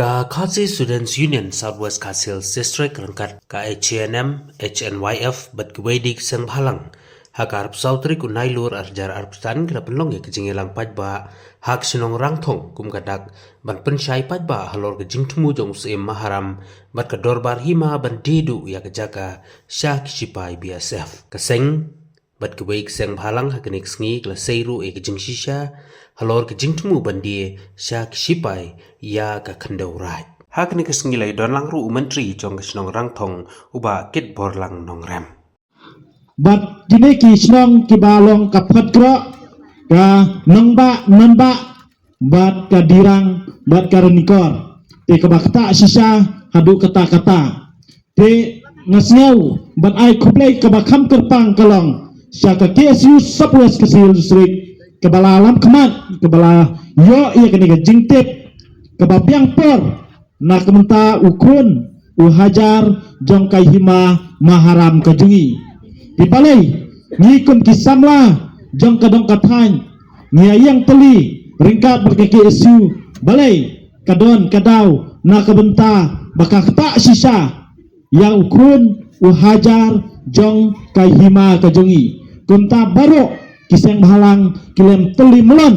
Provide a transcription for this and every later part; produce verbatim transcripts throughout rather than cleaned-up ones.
Ka Khasi Students Union South West Khasi Hills District ryngkat ka H A N M, H N Y F bad kiwei de ki seng bhalang, ha ka arphew saw tarik u Nailur arhajar arphew san, ki la pynlong ïa ka jingïalang paidbah ha ka shnong Rangthong kum ka dak ban pynshai paidbah halor ka jingthmu jong u Syiem Maharam bad ka Dorbar Hima ban die duh ïa ka jaka sha ki shipai B S F. Ka seng bad kiwei ki seng bhalang ha kane ka sngi ki la sei ruh ïa ka jingshisha halor ka jingthmu ban die sha ki shipai ïa ka khyndew raid. Ha kane ka sngi la ïadon lang ruh u Myntri jong ka shnong Rangthong, u Bah Kitborlang Nongrem. Bad kine ki shnong kiba long ka Phatgroh, ka Nongbah, Nonbah, bad ka Dirang, bad ka Ranikor. Te kaba ktah shisha haduh katta katta. Te nga sngew ban ai khublei kaba kham kyrpang ka long sha ka K S U South West Khasi Hills District, kaba la lam khmat, kaba la ïoh ïa kane ka jingtip kaba biang por na ka bynta u khun u hajar jong ka Hima Maharam ka jong ngi. Te balei ngi kum ki samla jong ka dong ka thaiñ ngi ïeng tylli ryngkat bad ka K S U, balei ka don ka daw na ka bynta ba ka ktah shisha ïa u khun u hajar jong ka Hima ka jong ngi? Kumta baroh ki seng bhalang ki lem tylli mlien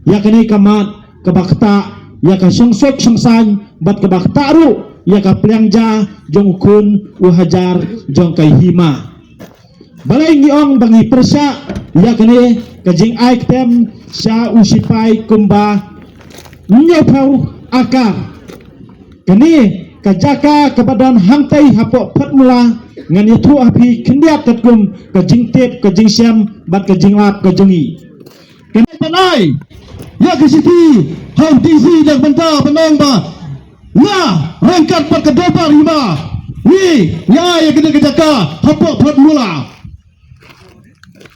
ïa kane ka mat kaba ktah ïa ka shongsuk shongsaiñ bad kaba ktah ruh ïa ka pliang ja jong u khun u hajar jong ka Hima. Balei ngi ong ba ngi pyrshah ïa kane ka jingai ktem sha u shipai kumba hynñiewphew akar? Kane ka jaka kaba don hangtei hapoh Phatmula, ngan ïathuh ha phi khyndiat katkum ka jingtip, ka jingshem bad ka jinglap ka jong ngi. Kane ban ai ïa ka shithi ha u D C da ka bynta ban ong ba nga ryngkat bad ka Dorbar Hima ngi, ngi ai ïa kane ka jaka hapoh Phatmula.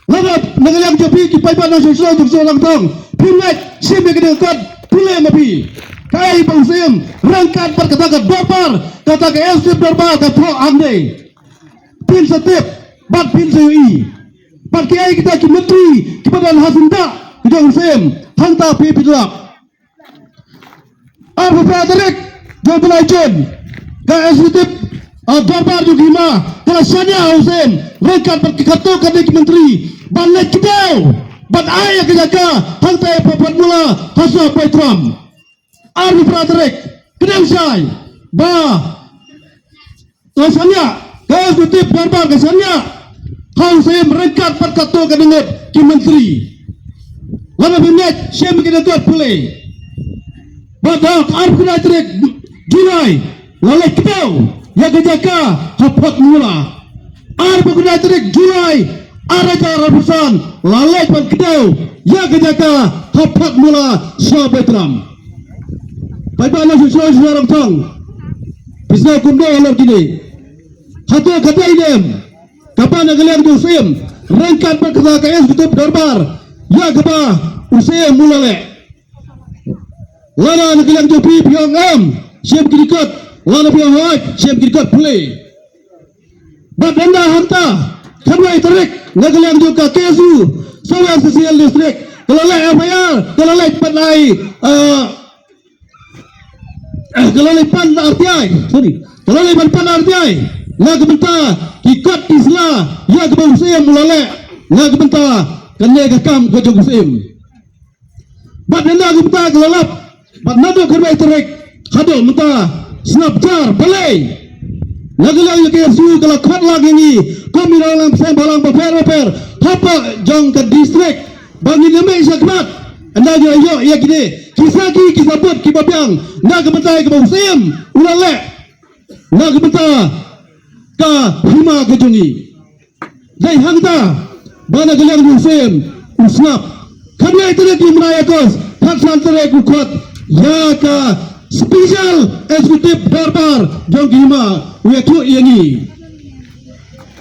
Lada na ka liang jong phi ki paidbah nongshong shnong jong ka shnong Rangthong, phim ngeit, shim ïa kane ka kot pule ma phi. Kaei ba u Syiem ryngkat bad kata ka dorbar, kata ka executive dorbar ka thoh hangne? Phin sa tip bad phin sa ïohi. Bad kiei kita ki myntri kiba don ha syndah ka jong u Syiem? Hangta phi phi lap. Arphew phra tarik jong u bnai Jun, ka executive, ah, dorbar jong ka Hima ka la shaniah ha u Syiem ryngkat bad ki katto katne ki myntri ban leit kdew ban ai ïa ka jaka hangta ha Phatmula ha Sohbaitram. Arphew phra tarik, kdew shai ba ka shaniah, ka executive dorbar ka shaniah ha u Syiem ryngkat bad katto katne ngut ki myntri. Lada phi ngeit, shim ïa kane ka kot pule. Bad ha ka arphew khyndai tarik July la leit kdew ïa ka jaka ha Phatmula. Arphew khyndai tarik July arhajar arphew san la leit ban kdew ïa ka jaka ha Phatmula Sohbaitram. Paidbah nongshong shnong shnong Rangthong, phi sngewthuh kumno halor kine? Hato ka dei ne em kaba na ka liang jong u Syiem ryngkat bad kata ka executive dorbar ïa kaba u Syiem u la leh? Lada na ka liang jong phi phi ong em, shim kine ki kot, lada phi ong hooid, shim kine ki kot pule. Bad ynda hangta khatwei tarik na ka liang jong ka K S U South West Khasi Hills District ka la leh F I R, ka la leh pan ai, eh, ka la leh pan R T I, sorry, ka la leh pan, pan R T I na ka bynta ki kot ki sla ïa kaba u Syiem u la leh na ka bynta kane ka kam ka jong u Syiem. Bad ynda kumta ka la lap, bad naduh khatwei tarik haduh mynta sngap jar, balei na ka liang ka K S U ka la khot lang ïa ngi kum ki nongïalam seng bhalang bapher bapher hapoh jong ka district ba ngin ïa mih shakhmat ynda ngi ïoh ïa kine ki sakhi ki sabut kiba biang na ka bynta kaba u Syiem u la leh na ka bynta ka Hima ka jong ngi. Dei hangta ba na ka liang jong u Syiem u sngap. Khatwei tarik u bnai August, khatsan tarik u khot ïa ka special executive dorbar jong ka Hima, u ïathuh ïa ngi.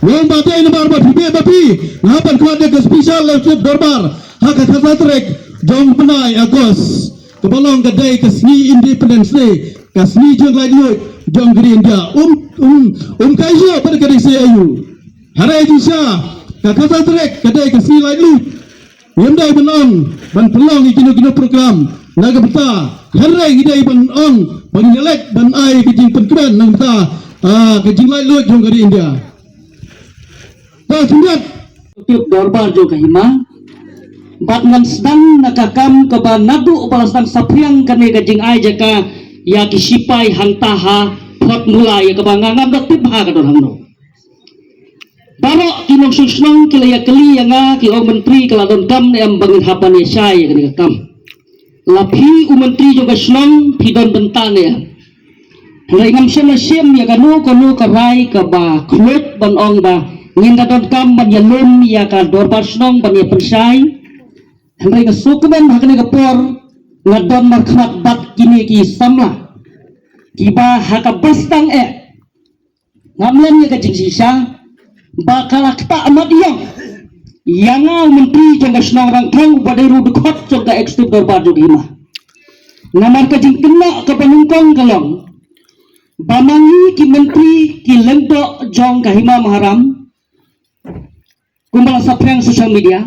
Nga ong ba dei namar ba phi beh ba phi, nga hap ban khot ïa ka special executive dorbar ha ka khatsan tarik jong u bnai August, kaba long ka dei ka sngi Independence Day, ka sngi jong ka laitluid jong ka ri India. Um, um, um, ka ïoh bad ka dei sngi aïu? Hynrei jingshisha ka khatsan tarik ka dei ka sngi laitluid. Ngim dei ban ong ban pynlong ïa kino kino program na ka bynta Hynrei ngi dei ban ong ba ngi leit ban ai ka jingpynkmen na ka bynta, ah, ka jinglaitluid jong ka ri India. Ka khyndiat, Executive Dorbar jong ka Hima. Bad ngan sdang na ka kam kaba naduh ba la sdang saphriang kane ka jingai jaka ïa ki sipai hangta ha Photmula, ïa kaba nga ngam da tip ha ka don hangno. Baroh ki nongshong shnong ki la ïa kylli ïa nga, ki ong, Myntri, ka la donkam ne em ba ngin hap ban ïa shai ïa kane ka kam? La phi u Myntri jong ka shnong, phi don bynta ne em? Hynrei ngam shym la shim ïa kano kano ka rai kaba khluit ban ong ba ngin da donkam ban ïalum ïa ka dorbar shnong ban ïa pynshai. Hynrei nga sngewkmen ha kane ka por nga don markhmat bad kine ki samla kiba ha kaba sdang eh ngam len ïa ka jingshisha ba ka la ktah mat ïa nga, ïa nga u Myntri jong ka shnong Rangthong uba dei ruh u dkhot jong ka Executive Dorbar jong ka Hima. Namar ka jingkynnoh kaba nyngkong ka long ba ma ngi ki Myntri ki lyngdoh jong ka Hima Maharam, kumba la saphriang social media,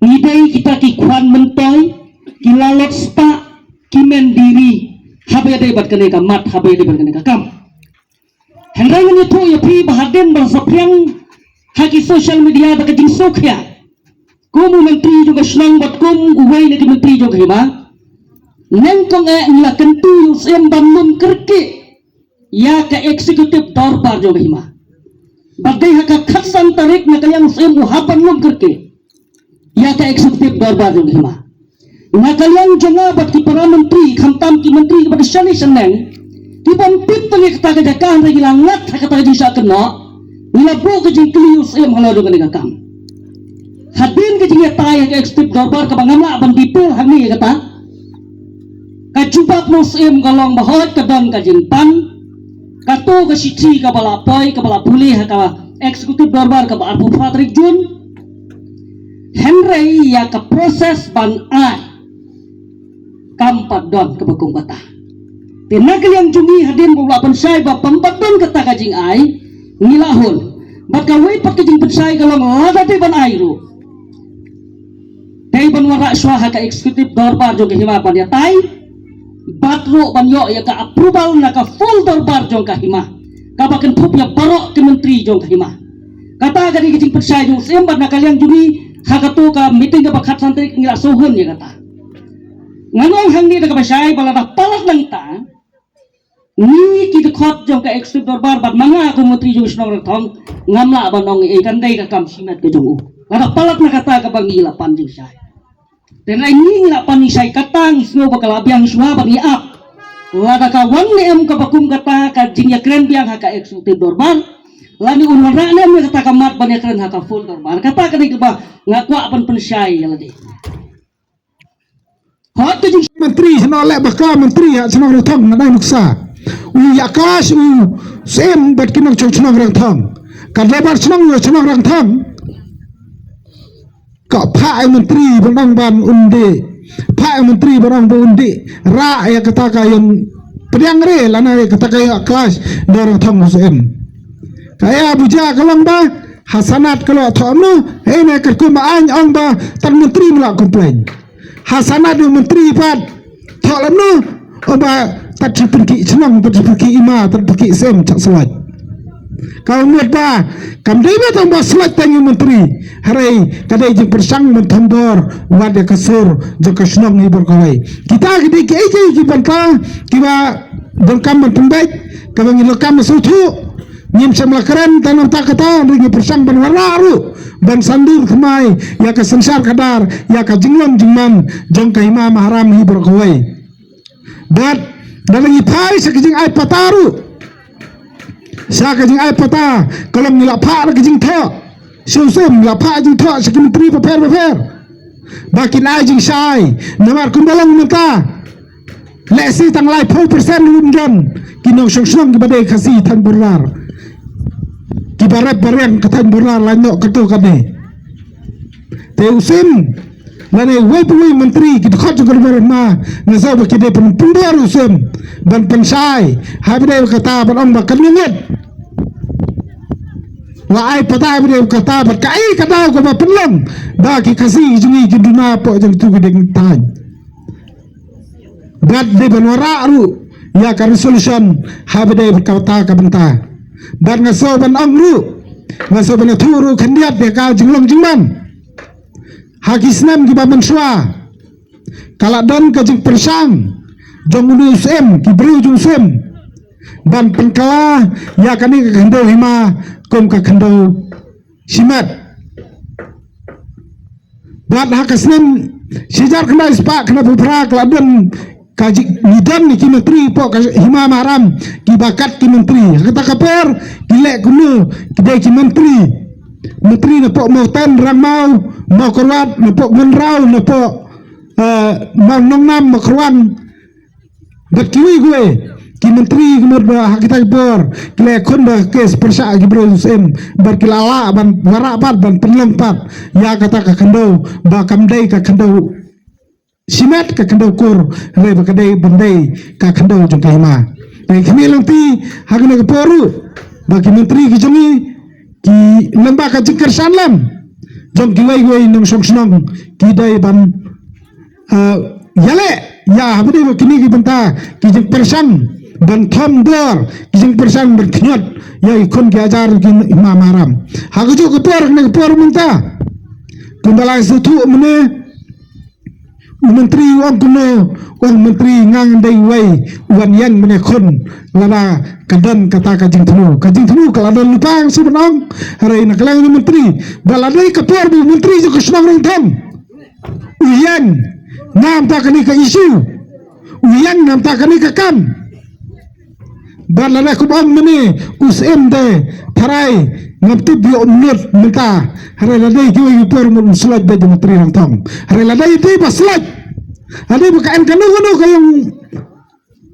ngi dei kita ki khwan myntoi, ki lalot spah, ki mendiri haba ïadei bad kane ka mat, haba ïadei bad kane ka kam. Hynrei ngan ïathuh ïa phi ba hadien ba la saphriang ha ki social media da ka jingsngewkhia, kum u Myntri jong ka shnong bad kum uwei na ki Myntri jong ka Hima, nyngkong eh ngi la kyntu ïa u Syiem ban lum kyrkieh ïa ka Executive Dorbar jong ka Hima. Bad dei ha ka khatsan tarik na ka liang u Syiem u hap ban lum kyrkieh ïa ka Executive Dorbar jong ka Hima. Na ka liang jong nga bad ki para Myntri, khamtam ki Myntri kiba dei shane shaneng, kiba ym tip tang ïa kata ka jaka, hynrei ngi la ngat ha kata ka jingshah kynnoh, ngi la buh ka jingkylli ïa u Syiem halor jong kane ka kam. Hadien ka jingïatai ha ka Executive Dorbar kaba ngam lah ban detail hangne ïa kata, ka jubab na u Syiem ka long ba hooid ka don ka jingpan, kato ka shithi kaba la poi, kaba la pule ha ka Executive Dorbar kaba arphew phra tarik Jun. Hynrei ïa ka process ban ai kam pat don kaba kum kata. Te na ka liang jong ngi, hadien ba u la pynshai ba pynban don kata ka jingai, ngi la hun. Bad kawei pat ka jingpynshai ka long lada dei ban ai ruh, dei ban wanrah shuwa ha ka Executive Dorbar jong ka Hima ban ïatai, bad ruh ban ïoh ïa ka approval na ka full Dorbar jong ka Hima, kaba kynthup ïa baroh ki Myntri jong ka Hima. Kata ka dei ka jingpynshai jong u Syiem, bad na ka liang jong ngi ha kato ka meeting kaba khatsan tarik ngi la sngewhun ïa kata. Ngan ong hangne da kaba shai ba lada palat nangta, ngi ki dkhot jong ka Executive Dorbar bad ma nga kum u Myntri jong ka shnong Rangthong, ngam lah ban ong ei, kan dei ka kam shimet ka jong u. Lada palat na kata kaba ngi la pan jingshai. Te hynrei ngi, ngi la pan jingshai, kata ngi sngew ba ka la biang shuwa bad ngi ap. Lada ka wan ne em kaba kum kata ka jingïakren biang ha ka Executive Dorbar, lane un wanrah ne em ïa kata ka mat ban ïakren ha ka full Dorbar. Kata ka dei kaba nga kwah ban pynshai ïa lade. Hooid, ka jing Myntri shnong leh ba ka Myntri ha shnong Rangthong, nga dang nuksa u ïa ka shu Syiem bad ki nongshong shnong Rangthong. Ka Dorbar Shnong ïa shnong Rangthong, ka phah ïa u Myntri ban ong ban un dih, phah ïa u Myntri ban ong ban un dih rah ïa kata ka ïing pdiang re lane ïa kata ka ïing clash da Rangthong u Syiem. Ka ïa buja ka long ba ha Senate ka la thoh kumno, hei ne katkum ba aiñ ong ba tang Myntri ba la complain. Ha Senate u Myntri pat thoh lem noh, ong ba tat shi pynkhih shnong, tat shi pynkhih hima, tat pynkhih Syiem, chah slot. Ka mut ba kam dei ba tang ba slot tang ïa u Myntri, hynrei ka dei jingpyrshang ban thombor wat ïa ka sur jong ka shnong hi baroh kawei. Kita ki dei kiei kiei ki bynta kiba donkam ban pynbeit, kaba ngi donkam ban sngewthuh. Ngim shym la kren tang namar kata, hynrei ngi pyrshang ban wanrah ruh ban sandor thymmai ïa ka synshar khadar, ïa ka jinglong jingman jong ka Hima Maharam hi baroh kawei. Bad lada ngi phai sha ka jingai pata ruh, sha ka jingai pata, ka long ngi la phah da ka jingthoh sha u Syiem, ngi la phah jingthoh sha ki Myntri bapher bapher ba kin ai jingshai, namar kumba long mynta, lehse tang laiphew percent ruh ym don ki nongshong shnong kiba dei Khasi thaiñ Burlar, kiba rep ba riang ka thaiñ Burlar lait noh kato kane. Te u Syiem lane uwei pa uwei u Myntri, ki dkhot jong ka Dorbar Hima, nga sngew ba ki dei ban pynbor ïa u Syiem ban pynshai, haba dei kata ban ong ba kan ïa ngeit. La ai pata haba dei kata, bad kaei ka daw kaba pynlong ba ki Khasi jong ngi kin duna hapoh jong kito ki dieng thaiñ. Bad dei ban wanrah ruh ïa ka resolution ha ba dei bad kata ka bynta. Bad nga sngew ban ong ruh, nga sngew ban ïathuh ruh khyndiat ïa ka jinglong jingman ha ki snem kiba mynshuwa. Ka la don ka jingpyrshang jong une u syiem, ki briew jong u syiem, ban pynkylla ïa kane ka khyndew hima kum ka khyndew shimet. Bad ha ka snem shihajar khyndai spah khyndai phew phra ka la don ka ji-, ngi don ki myntri hapoh ka hima Maharam kiba kat ki myntri. Ha kata ka por ki leh kumno, ki dei ki myntri. Myntri napoh Mawten Rangmaw, Mawkyrwat, napoh Mawkynrew, napoh, eh, Mawnongnam, Mawkyrwat. Bad kiwei kiwei ki myntri ki mut ba ha kita ki por ki la khun ba ka case pyrshah ki briew syiem, bad ki la lah ban wanrah pat, ban pynlong pat ïa kata ka khyndew ba kam dei ka khyndew shimet, ka khyndew kur, hynrei ba ka dei ban dei ka khyndew jong ka hima. Te khmih lynti ha kane ka por ruh ba ki myntri ki jong ngi, ki, lyngba ka jingkyrshan lem jong kiwei kiwei nongshong shnong, ki dei ban, eh, ïaleh ïa ha ba dei ba kine ki bynta ki jingpyrshang ban thom dor, ki jingpyrshang ban khñiot ïa ki khun ki hajar ki hima Maharam. Ha kajuh ka por, kane ka por mynta, kumba la sdang mynne, u myntri u ong kumno, u ong, myntri, nga ngan dei uwei u wan ïeng ban ïakhun lada ka don kata ka jingthmu. Ka jingthmu ka la don lypa, nga sngew ban ong, hynrei na ka liang u myntri, ba la dei ka por ba u myntri jong ka shnong Rangthong u ïeng namar kane ka issue, u ïeng namar kane ka kam. Bad lada kumba ong mynne u syiem de, tharai ngam tip ïa u mynta, hynrei lada dei kiwei ki por mut un slot bad u myntri Rangthong. Hynrei lada dei ba slot, lada dei ba ka en kano kano ka ïong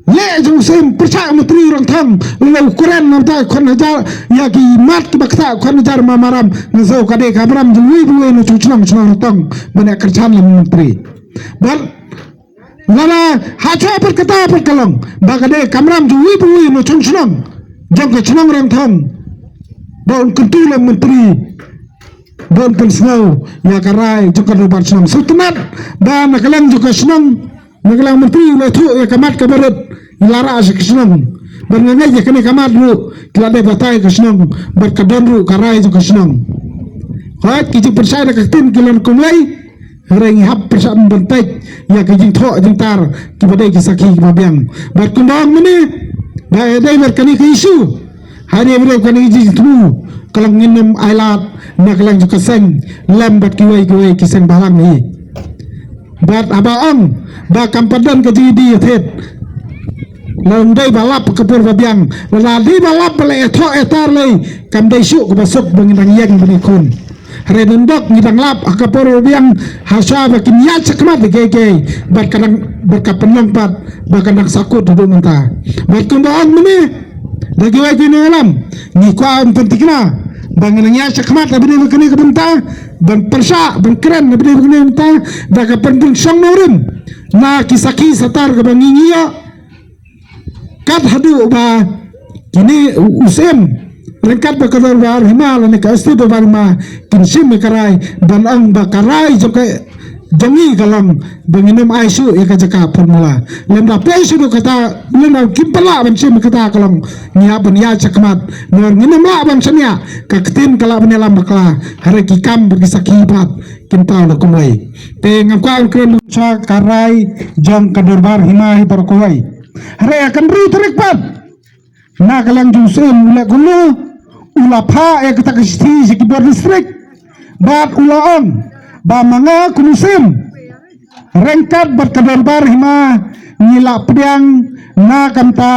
leh jong u syiem pyrshah u myntri Rangthong, lada u kren namar ka khun hajar ïa ki mat kiba ktah khun hajar hima Maharam, nga sngew ka dei ka kamram jong uwei pa uwei u nongshong shnong, shnong Rangthong ban ïa kyrshan lem u myntri. Bad lada ha shuwa pat kata pat ka long ba ka dei kamram jong uwei pa uwei u nongshong shnong jong ka shnong Rangthong ba un kyntu lem u myntri, ba un pynsngew ïa ka rai jong ka dorbar shnong. Sngewtynnat ba na ka liang jong ka shnong, na ka liang u myntri u la ïathuh ïa ka mat kaba rit, ngi la rah sha ka shnong. Bad nga ngeit ïa kane ka mat ruh ki la dep batai ka shnong bad ka don ruh ka rai jong ka shnong. Hooid, ki jingpynshai da ka ktien ki long kumwei, hynrei ngi hap pyrshah ban peit ïa ki jingthoh jingtar kiba dei ki sakhi kiba biang. Bad kumba ong mynne, ba dei bad kane ka issue, ha dei bad kane ka jingthmu, ka long ngin ym ailad na ka liang jong ka seng lem bad kiwei kiwei ki seng balang hi. Bad haba ong ba kam pat don ka jingïadie ïathied, lada ym dei ba lap ka por ba biang, lada dei ba lap ba la ïathoh ïatar lei, kam dei shuh kaba suk ba ngi dang ïeng ban ïakhun. Hynrei nangta ngi dang lap ha ka por ba biang, ha shuwa ba kin ïaid shakhmat da kiei kiei, bad ka dang, bad ka pynlong pat ba ka dang sahkut haduh mynta. Bad kumba ong mynne da kiwei ki nongïalam, ngi kwah ban pynthikna ba ngin nang ïaid shakhmat ha ba dei ba kane ka bynta, ban pyrshah ban kren ha ba dei ba kane ka bynta da ka pynshong nongrim na ki sakhi satar kaba ngi, ngi ïoh. Kat haduh ba kine u, u syiem, ryngkat bad ka dorbar hima lane ka ST dorbar hima, kin shim ïa ka rai ban ong ba ka rai jong ka, jong ngi ka long ba ngin ym ai shuh ïa ka jaka formula. Lymda poi shuh kata, lymda kim pat lah ban shim ïa kata ka long ngi hap ban ïaid shakhmat. Namar ngin ym lah ban shaniah, ka ktien ka lah ban ïalam bakla, hynrei ki kam bad ki sakhi pat kin paw da kumwei. Te ngam kwah ban kren sha ka rai jong ka dorbar hima hi baroh kawei. Hynrei ha ka hynriew tarik pat, na ka liang jong u syiem u leh kumno, u la phah ïa kata ka shithi sha ki bor district bad u la ong ba ma nga kum u syiem ryngkat bad ka dorbar hima ngi la pdiang na ka bynta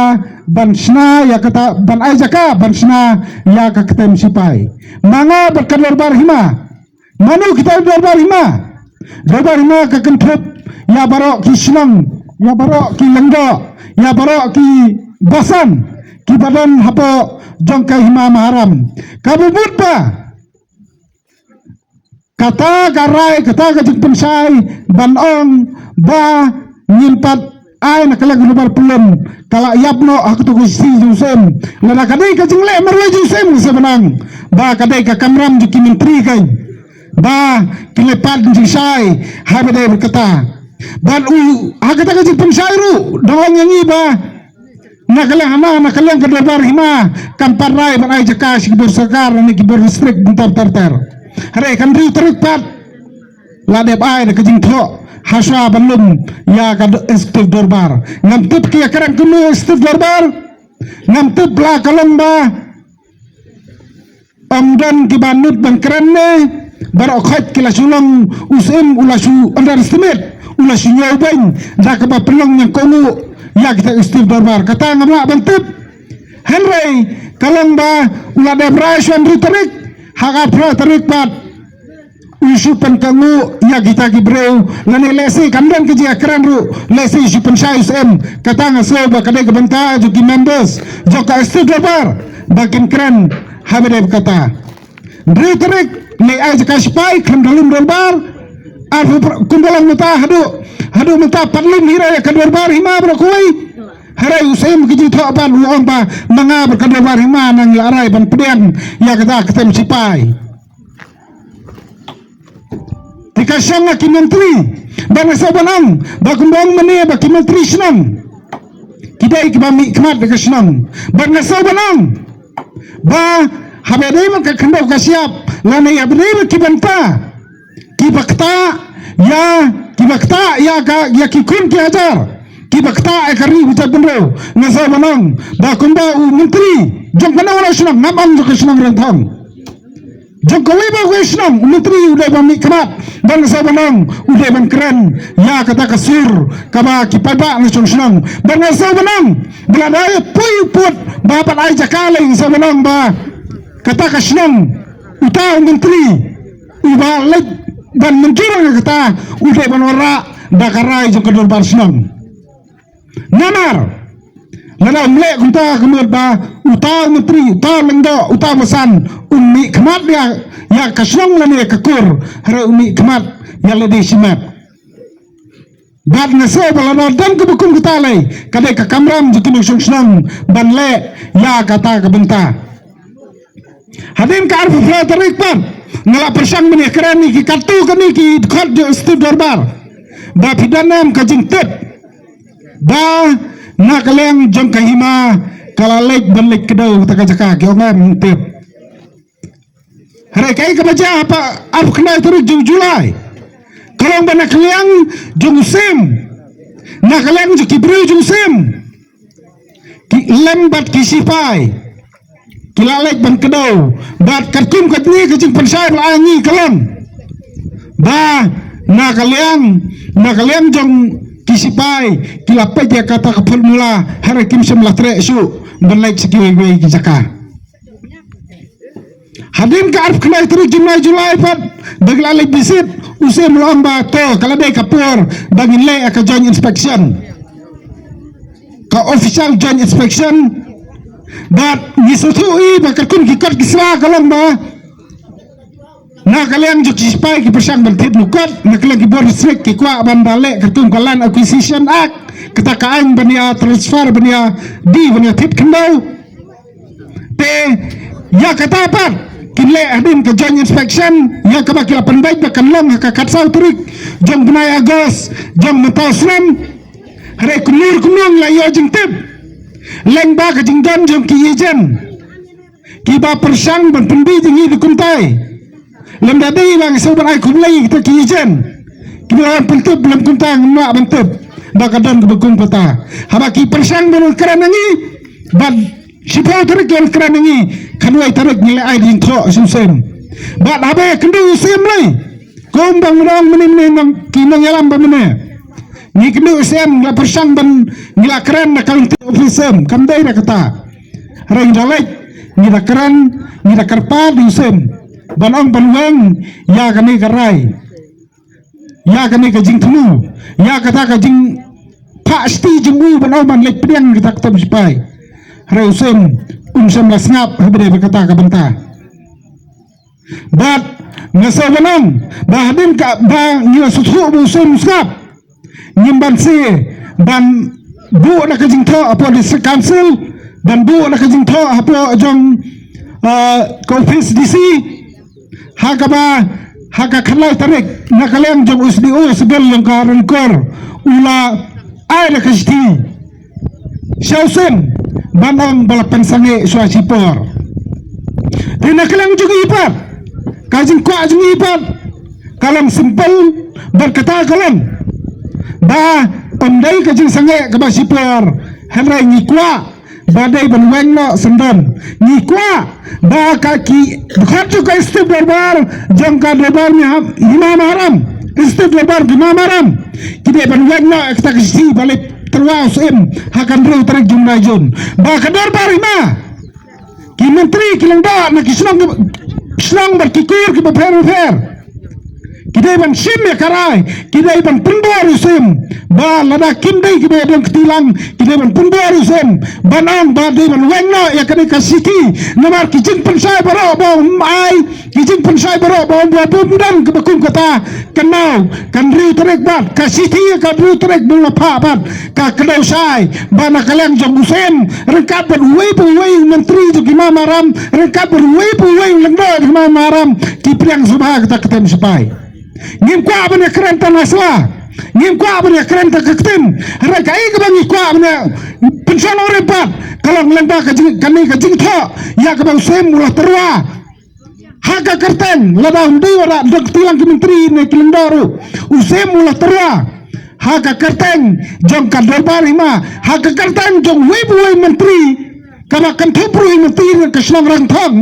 ban shna ïa kata, ban ai jaka ban shna ïa ka ktem sipai. Ma nga bad ka dorbar hima. Mano kita dorbar hima? Dorbar hima ka kynthup ïa baroh ki shnong, ïa baroh ki lyngdoh, ïa baroh ki basan kiba don hapoh jong ka hima Maharam. Kaba mut ba kata ka rai, kata ka jingpynshai ban ong ba ngim pat ai na ka liang ka dorbar pyllun ka la ïap noh ha kato ka shithi jong u syiem. Lada ka dei ka jingleh marwei jong u syiem, nga sngew ban ong ba ka dei ka kamram jong ki myntri kein ba kin leh pat jingshai ha ba dei bad kata. Bad u ha kata ka jingpynshai ruh da ong ïa ngi ba na ka liang hana, na ka liang ka dorbar hima kam pat rai ban ai jaka sha ki bor sorkar ne ki bor district mynta ter ter. Hynrei ka hynriew tarik pat la dep ai da ka jingthoh ha shuwa ban lum ïa ka executive dorbar. Ngam tip ki ïa kren kumno executive dorbar, ngam tip la ka long ba ym don kiba nud ban kren ne, baroh khoit ki la shu long, u Syiem u la shu underestimate, u la shu ñiew beiñ da kaba pynlong ñiangkynduh ïa kita executive dorbar. Kata ngam lah ban tip. Hynrei ka long ba u la dep rai shuwa hynriew tarik, ha ka arphew tarik pat u shu pynkynduh ïa kita ki briew, lane lehse kam don ka jingkren ruh, lehse u shu pynshai u Syiem. Kata nga sngew ba ka dei ka bynta jong ki members jong ka executive dorbar ba kin kren ha ba dei kata. Hynriew tarik ne ai jaka sipai khlem da lum dorbar. Ar kumba long mynta haduh, haduh mynta pat lum hi re ka dorbar hima baroh kawei. Hynrei u Syiem ka jingthoh ban u ong ba ma nga bad ka dorbar hima nang la rai ban pdiang ïa kata ka tem sipai. Te ka shong ha ki myntri, bad nga sngew ban ong ba kumba ong mynne ba ki myntri shnong ki dei kiba mih khmat da ka shnong. Bad nga sngew ban ong ba haba dei bad ka khyndew ka shyiap lane haba dei bad ki bynta kiba ktah ïa, kiba ktah ïa ka, ïa ki khun ki hajar, kiba ktah ïa ka ri u jaitbynriew, nga sngew ban ong ba kumba u myntri jong kano kano shnong, ngam ong jong ka shnong Rangthong, jong kawei pa kawei shnong, u myntri u dei ban mih khmat. Bad nga sngew ban ong u dei ban kren ïa kata ka sur kaba ki paidbah na shong shnong. Bad nga sngew ban ong ba lada ïa poi u pud ba pat ai jaka lei, nga sngew ban ong ba kata ka shnong, uta u myntri uba leit ban mynjur ïa kata u dei ban wanrah da ka rai jong ka dorbar shnong. Namar lada um leh kumta ka mut ba uta u myntri, uta u lyngdoh, uta u basan un mih khmat ïa, ïa ka shnong lane ïa ka kur, hynrei un mih khmat ïa lade shimet. Bad nga sngew ba lada don kaba kum kata lei, ka dei ka kamram jong ki nongshong shnong ban leh ïa kata ka bynta. Hadien ka arphew phra tarik pat nga la pyrshang ban ïakren ïa ki katto katne ki dkhot jong executive dorbar ba phi don em ka jingtip ba na ka liang jong ka hima ka la leit ban leit kdew kata ka jaka, ki ong em tip. Hynrei kaei kaba jia ha ka arphew khyndai tarik jong u July, ka long ba na ka liang jong u Syiem, na ka liang jong ki briew jong u Syiem, ki lem bad ki shipai ki la leit ban kdew. Bad katkum katne ka jingpynshai ba la ai ngi ka long ba na ka liang, na ka liang jong ki shipai ki la peit ïa kata ka formula, hynrei kim shym la treh shuh ban leit sha kiwei kiwei ki jaka. Hadien ka arphew khyndai tarik jong u July pat ba ki la leit visit, u Syiem u la ong ba to ka la dei ka por ba ngin leh ïa ka joint inspection, ka official joint inspection. Bad ngi sngewthuh hi ba katkum ki kot ki sla ka long ba na ka liang jong ki shipai ki pyrshang ban thied noh kot, na ka liang ki bor district ki kwah ban da leh katkum ka Land Acquisition Act, kata ka aiñ ban ïa transfer, ban ïa die, ban ïa thied khyndew. Te ïa kata pat kin leh hadien ka joint inspection, ïa kaba ki la pynbeit ba kan long ha ka khatsaw tarik jong u bnai August jong mynta u snem. Hynrei kumno kumno ngi la ïoh jingtip lyngba ka jingdon jong ki agent kiba pyrshang ban pynbiej ïa ngi da kumtai. Lymda dei ba nga sngew ban ai khublei ïa kita ki agent kiba la wan pyntip, lymda kumta ngam lah ban tip ba ka don kaba kum kata. Haba ki pyrshang ban wan kren ïa ngi, bad shiphew tarik ki wan kren ïa ngi, khatwei tarik ngi la ai da jingthoh sha u Syiem. Bad haba ïakynduh u Syiem lei, kumba nga ong mynne mynne, ki nongïalam ba mynne, ngi kynduh u Syiem, ngi la pyrshang ban, ngi la kren na ka lynti office Syiem, kam dei da kata. Hynrei ngi da leit, ngi da kren, ngi da kyrpad ïa u Syiem ban ong ban weng ïa kane ka rai, ïa kane ka jingthmu, ïa kata ka jingphah shti jong u ban ong ban leit pdiang kata ka tem shipai. Hynrei u Syiem um shym la sngap ha ba dei bad kata ka bynta. Bad nga sngew ban ong ba hadien kaba ngi la sngewthuh ba u Syiem um sngap, ngim banse ban buh da ka jingthoh hapoh District Council, ban buh da ka jingthoh hapoh jong, ah, ka office D C, ha kaba ha ka khatlai tarik, na ka liang jong u S D O Civil jong ka Ranikor, u la ai da ka shithi sha u Syiem ban ong ba la pynsangeh shuwa shipor. Te na ka liang jong ngi pat, ka jingkwah jong ngi pat ka long simple, bad kata ka long ba ym dei ka jingsangeh kaba shipor, hynrei ngi kwah ba dei ban weng noh syndon. Ngi kwah ba ka ki dkhot jong ka State Dorbar, jong ka Dorbar Hima Maharam, State Dorbar Hima Maharam, ki dei ban weng noh ïa kata ka shithi ba la tyrwa u Syiem ha ka hynriew tarik jong u bnai Jun, ba ka Dorbar Hima, ki myntri, ki lyngdoh na ki shnong, shnong bad ki kur kiba pher bapher, ki dei ban shim ïa ka rai, ki dei ban pynbor ïa u Syiem ba lada kim dei kiba ïadon kti lang, ki dei ban pynbor ïa u Syiem ban ong ba dei ban weng noh ïa kane ka shithi. Namar ki jingpynshai baroh ba ym ai, ki jingpynshai baroh ba ym, ba ym don kaba kum kata. Kynmaw, ka hynriew tarik bad ka shithi ka hynriew tarik ba la phah bad ka kdew shai ba na ka liang jong u Syiem ryngkat bad uwei pa uwei u myntri jong ki Hima Maharam, ryngkat bad uwei pa uwei u lyngdoh jong ki Hima Maharam, ki pdiang sngewbha kata ka ktien sipai. Ngim kwah ban ïakren tang ha sla, ngim kwah ban ïakren tang ka ktien. Hynrei kaei kaba ngi kwah ban ïa pynshong rim pat ka long lyngba ka jing, kane ka jingthoh ïa kaba u Syiem u la tyrwa ha ka kyrteng, lada ym dei ba la don kti lang ki myntri ne ki lyngdoh ruh, u Syiem u la tyrwa ha ka kyrteng jong ka Dorbar Hima, ha ka kyrteng jong uwei pa uwei u myntri, kaba kynthup ruh ïa u myntri ka shnong Rangthong,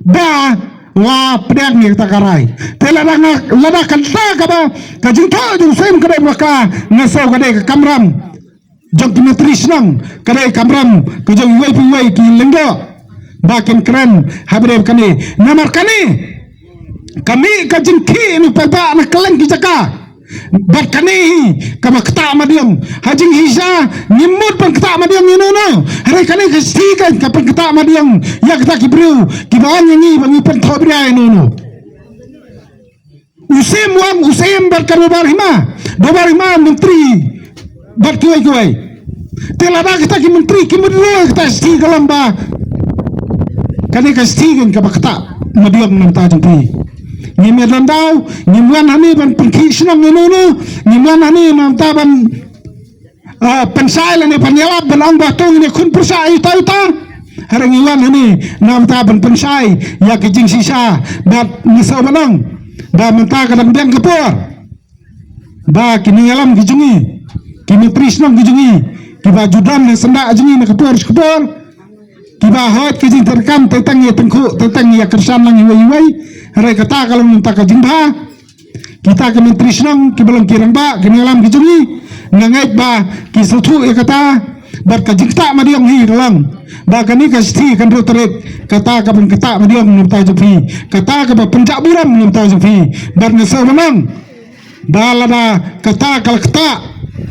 ba la pdiang ïa kata ka rai. Te lada nga, lada kata kaba ka jingthoh jong u Syiem ka dei ba ka, nga sngew ka dei ka kamram jong ki myntri shnong, ka dei kamram ka jong uwei pa uwei ki lyngdoh ba kin kren ha ba dei kane. Namar kane ka mih ka jingkhih na u paidbah na kylleng ki jaka. Bad kane hi kaba ktah madiang. Ha jingshisha ngim mut ban ktah madiang ïano ïano. Hynrei kane ka shithi kan ka pynktah madiang ïa kita ki briew kiba ong ïa ngi ba ngi pynthohbria ïano ïano. U Syiem u ong, u Syiem bad ka Dorbar Hima, Dorbar Hima, myntri bad kiwei kiwei. Te lada kita ki myntri kim withdraw ïa kata ka shithi ka long ba kane ka shithi kan kaba ktah madiang na ka bynta jong phi. Ngim ïa don daw, ngim wan hangne ban pynkhih shnong ïano ïano, ngim wan hangne na ka bynta ban ah, pynshai lane pynïalap ban ong ba to ngin ïakhun pyrshah ïa uta uta. Hynrei ngi wan hangne na ka bynta ban pynshai ïa ki jingshisha bad ngi sngew ban ong ba mynta ka dang biang ka por ba ki nongïalam ki jong ngi, ki myntri shnong ki jong ngi, kiba ju don ha syndah jong ngi na ka por sha ka por, kiba hoi ka jingtreikam, teng teng ïa tyngkhuh, teng teng ïa kyrshan lang iwei iwei. Hynrei kata ka long mynta ka jingbha. Kita ki myntri shnong kiba long ki rangbah, ki nongïalam ki jong ngi, nga ngeit ba ki sngewthuh ïa kata. Bad ka jingktah madiang hi ka long ba kane ka shithi ka hynriew tarik, kata kaba ktah madiang na ka bynta jong phi, kata kaba pynjah burom na ka bynta jong phi. Bad nga sngew ban ong ba lada kata ka la ktah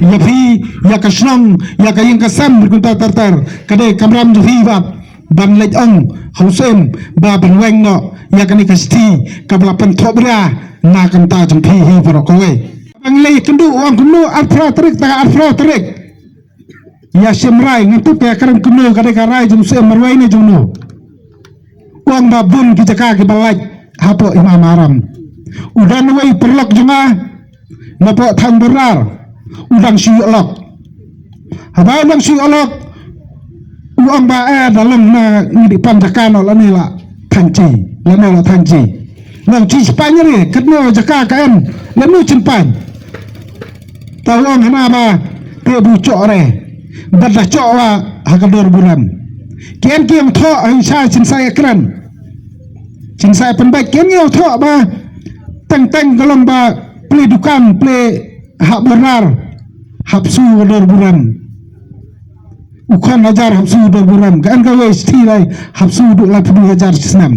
ïa phi, ïa ka shnong, ïa ka ïing ka sem, bad kumta ter ter, ka dei kamram jong phi bad ban leit ong ha u Syiem ba ban weng noh ïa kane ka shithi kaba la pynthohbria na ka bynta jong phi hi baroh kawei. Ba ngi la ïakynduh, u ong kumno arphew tarik, ta ka arphew tarik. Ïa shim rai, ngam tip ka kren kumno, ka dei ka rai jong u Syiem marwei ne jong no. U ong ba bun ki jaka kiba lait hapoh Hima Maharam. U don uwei u paralok jong nga napoh thaiñ Border, u dang shu ïoh lok. Haba u dang shu ïoh lok, u ong ba, eh, da long na ngi dei pan jaka noh lane la thaiñ chi, lane la thaiñ chi. Long chi spaiñ re, katno jaka ka em, lano chin paiñ. Ta u ong hana ba te bu choh re, bad da choh wa ha ka dor burom. Ki en ki ong thoh, ha sha chin sa ïakren, chin sa ïapynbeit, ki en ki ong thoh ba teng teng ka long ba plie dukan, plie ha Border, hap shu ka dor burom. U khon hajar hap shu ka dor burom. Ka en kawei shithi lai hap shu duh laiphew hajar shi snem.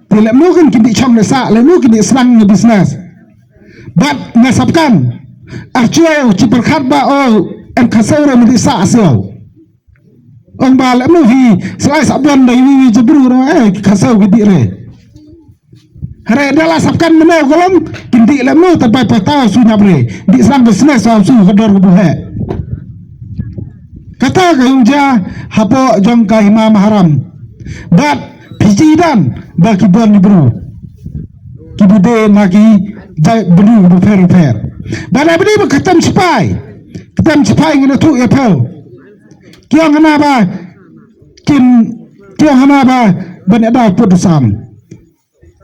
Te lehmno kin kin dih chong ne sah, lehmno kin dih sdang ne business. Bad nga sap kan, archiew chi pyrkhat ba o, em khasew re, me dih sah siew. Ong ba lehmno hi, slai sah bon da iwi wi jabru ro, eh, khasew ki dih re. Hare da la sap kan mano ka long, kin dih lehmno, tad bai pata su nyap re. Dih sdang business su ka dor ka buhek. Kata ka ïung jia hapoh jong ka Hima Maharam. Bad phi ji dan ba ki bon ni bru. ki ba dei na ki jaitbynriew bapher bapher. Ba la ba dei ba ka tem sipai, ka tem sipai ngi na thuh ïa phew. Ki ong hana ba kin, ki ong hana ba ban ïada pud sam.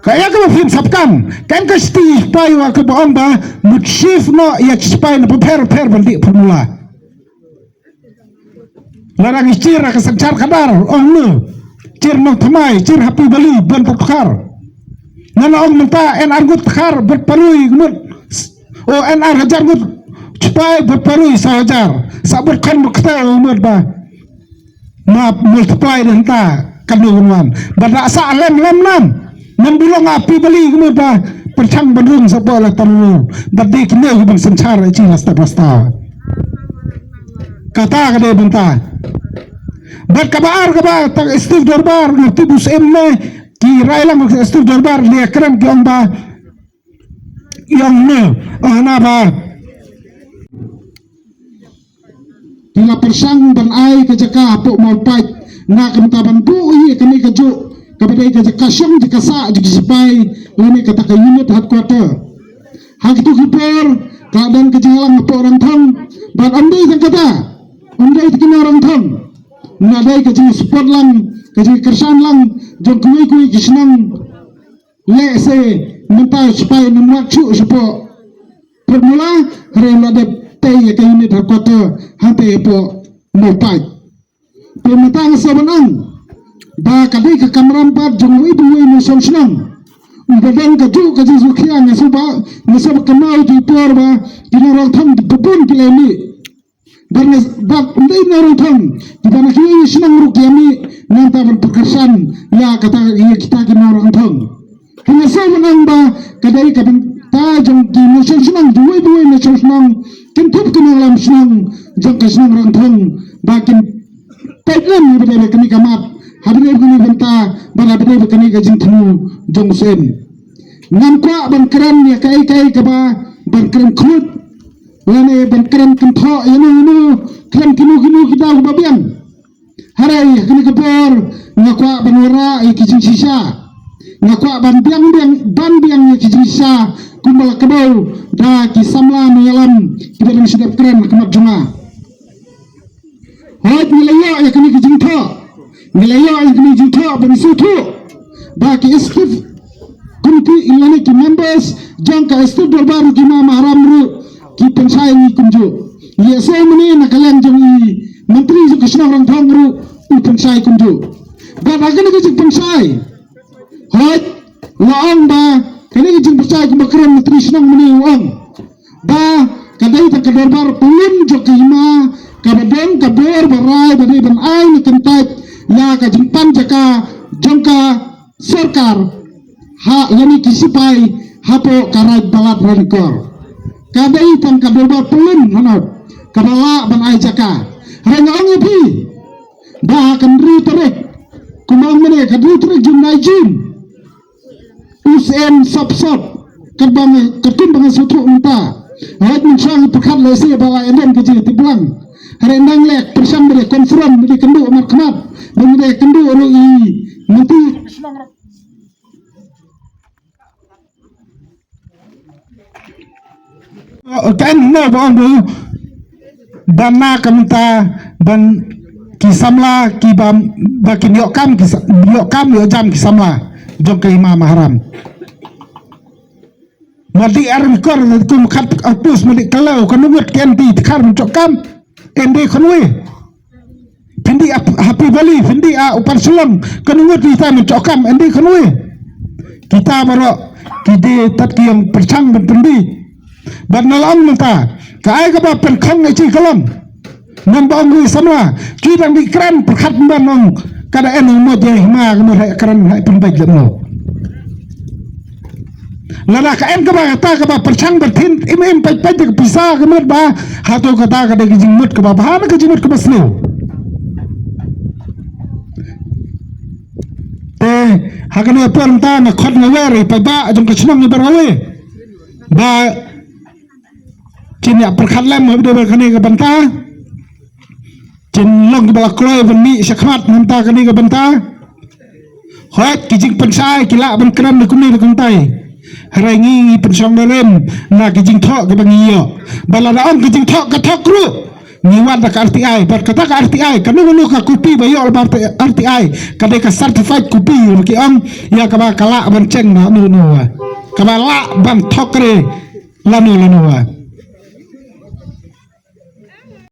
Ka ïa kaba phin sap kam, kan ka sti sipai wa kaba ong ba mut shift noh ïa ki sipai na bapher bapher ban dih formula. Lada ngi shir ha ka synshar khadar, ong ne, shir Nongthymmai, shir Happy Valley, ban pyrkhat. Ngan ong mynta, en ar ngut khar, bad parui ngut, o en ar hajar ngut, sipai bad parui saw hajar, sa bad khan bad kata ngut ba. Ma multiply da hynta, kan ngan wan. Bad da sa lem lem nam. Nam bulong Happy Valley ngut ba, pyrshang ban rung sa ba la tan ngut. Bad dei kine ban synshar chi la step la step. Kata ka dei bynta. Bad kaba ar kaba tang Steve Dorbar ngi tip u Syiem ne ki rai lang Steve Dorbar ne kren ki ong ba, ong ne, ong na ba. Ki la pyrshang ban ai ka jaka hapoh Mawpait na ka bynta ban buh ïa kane ka juh kaba dei ka jaka shong jaka sah jaka sipai lane kata ka unit headquarter. Ha kitu ki por ka don ka jingïalang hapoh Rangthong bad ym dei tang kata, ym dei tang kine Rangthong, na dei ka jingsupport lang, ka jingkyrshan lang jong kiwei kiwei ki shnong. Lehse mynta sipai nym wad shuh shapoh Pyrmula, hynrei la dep tei ïa ka unit headquarter hangtei hapoh Mawpait. Te mynta nga sa ban ong ba ka dei ka kamram pat jong uwei pa uwei na shnong shnong. Uba don ka juh ka jingsngewkhia, nga sa ba, nga sa ba kynmaw ïa ki por ba ki nongrang thong ki bun ki la mih. Bad nga, bad ym dei nongrang thong, kiba na ki shnong ruh ki ïa mih, nangta ban pyrkhat ïa kata, ïa kita ki nongrang thong. Te nga sa ban ong ba ka dei ka bynta jong ki nongshong shnong, uwei pa uwei nongshong shnong, kin thup ki nongïalam shnong jong ka shnong Rangthong ba kin peit lem ïa ba dei ba kane ka mat, ha ba dei ba kane ka bynta, bad ha ba dei ba kane ka jingthmu jong u Syiem. Ngam kwah ban kren ïa kaei kaei kaba ban kren khluit lane ban kren kynthoh ïano ïano, kren kino kino ki daw ba biang. Hynrei ha kane ka por nga kwah ban wanrah ïa ki jingshisha. Nga kwah ban biang biang, ban biang ïa ki jingshisha kumba la kdew da ki samla nongïalam kiba dang shu dep kren ha khmat jong nga. Hooid, ngi la ïoh ïa kane ka jingthoh, ngi la ïoh ïa kane ka jingthoh ban sngewthuh ba ki executive committee lane ki members jong ka Executive Dorbar ruh, ki Hima Maharam ruh ki pynshai ïa ngi kumjuh. Ïa sngewmane na ka liang jong i Myntri jong ka shnong Rangthong ruh u pynshai kumjuh. Bad ha kane ka jingpynshai, hooid, la ong ba kane ka jingpynshai kumba kren Myntri Shnong mynne u ong ba ka dei tang ka dorbar pyllun jong ka hima kaba don ka bor ba rai ba dei ban ai ne kyntait ïa ka jingpan jaka jong ka sorkar ha lane ki sipai hapoh ka Raid Balat Ranikor. Ka dei tang ka dorbar pyllun hano kaba lah ban ai jaka. Hynrei nga ong ïa phi ba ha ka hynriew tarik, kumba ong mynne, ka hynriew tarik Jun, nine June, u Syiem sop sop, katba nga, katkum ba nga sngewthuh mynta. Hooid, mynshwa ngi pyrkhat lehse ba la ïadon ka jingïatipblang. Hynrei nang leh pyrshang ba dei confront, ba dei kynduh markhmat, ba dei kynduh ruh i mynta. Kan no ba ong ba na ka mynta ban ki samla kiba, ba kin ïoh kam ki sa-, ïoh kam ïoh jam ki samla jong ka Hima Maharam. Ma dei ar kor kum khat apus ma dei kalau ka nungut ki anti tkhar mynta kam. Em dei khonwe. Phin dih ap-, Happy Valley, phin dih a u Pan Shillong, ka nungut kita mynta kam, em dei khonwe. Kita baroh ki dei tat ki ïong pyrshang ban pyndih. Bad nga la ong mynta, ka ai kaba pynkhong ïa chi ka long. Ngan ba ong ri samla, ki dang dih kren pyrkhat ban ong, ka da en ong mo jai hima ka mo hai kren hai pynbeit lem no. Lada ka en kaba kata kaba pyrshang ba thin im im pait pait ka pisa ka mut ba hato kata ka dei ka jingmut kaba bha ne ka jingmut kaba sniew. Te ha kane por mynta nga khot nga wer ïa i paidbah jong ka shnong ïa baroh kawei ba kin ïa pyrkhat lem ha ba dei ba kane ka bynta. Kin long kiba la kloi ban mih shakhmat mynta kane ka bynta. Hooid, ki jingpynshai ki lah ban kren da kumne da kumtai. Hynrei ngi ngi pynshong nongrim na ki jingthoh kiba ngi ïoh. Ba lada ong ki jingthoh ka thok ruh, ngi wad da ka R T I, bad kata ka R T I, kano kano ka kopi ba ïoh lyngba R T I, ka dei ka certified kopi, ba ki ong ïa kaba ka lah ban cheng na no no wa, kaba lah ban thok re lano lano wa.